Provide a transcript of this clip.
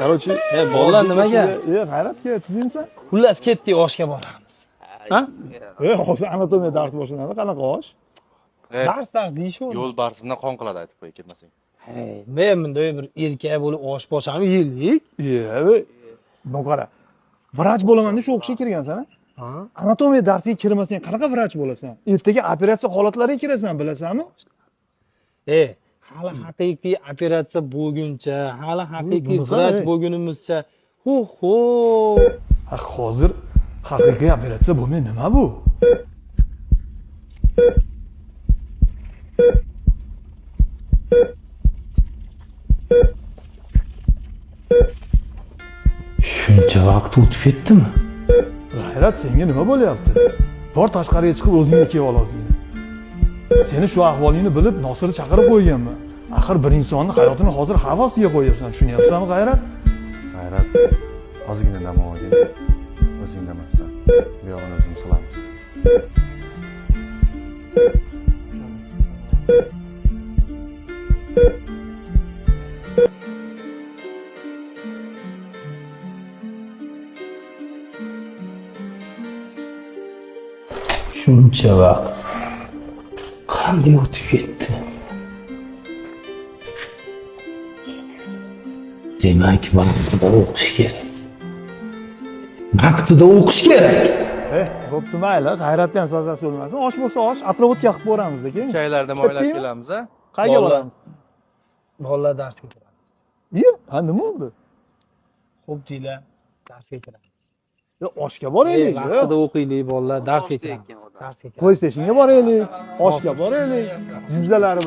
Короче, Bolalar nimaga? G'ayratga tuzingsan. Xullas ketdik, oshga boramiz. Ha? Hozir anatomiya darsi boshlanadi. Qanaqa osh? Dars dars deyishyapti. Yo'l barsimdan qon qiladi, aytib qo'y, kelmasang. Hey, men bunday bir erkak bo'lib osh boshami yeylik. Bu qara. Vrach bo'laman deb shu o'qishga kirgansan, a? Ha? Anatomiya darsiga kirmasang qanaqa vrach bo'lasan? Ertaga operatsiya holatlariga kirasan, bilasanmi? Hali haqiqiy operatsiya bo'lguncha, hali haqiqiy Bunaqa, vrach bo'lgunimizcha, hu hu. Ha, hozir haqiqiy operatsiya bo'lmay nima bu? Shuncha vaqt o'tib ketdimi? G'ayrat, senga nima bo'lyapti? Bor tashqariga chiqib o'zingga kelib ol ozgina. Seni shu ahvolingni bilib Nosirni chaqirib qo'yganman. Axir bir insonni hayotini hozir xavf ostiga qo'yyapsan, tushunyapsanmi, G'ayrat? G'ayrat, ozgina dam olgin. O'zing emassan. Bu yog'ini o'zimiz qilamiz. Shuncha vaqt qanday o'tib ketdi? Demak, vaqtida o'qish kerak. Vaqtida o'qish kerak. Bo'pti, mayli, G'ayratni ham sazasi bo'lmasin. Osh bo'lsa osh, отработка qilib ko'ramiz keyin. Chaylarda moylab Ketdikmi? kelamiz, a? Qayerga Bolalar. boramiz? Bolalar darsga kiradi. Iye, ha nima bo'ldi? Xo'p deylar, darsga kiramiz. Yo, oshga boraylik. Vaqtida o'qiylik bolalar, darsga kiramiz. Darsga kiramiz. PlayStationga boraylik, oshga boraylik. Jizzalari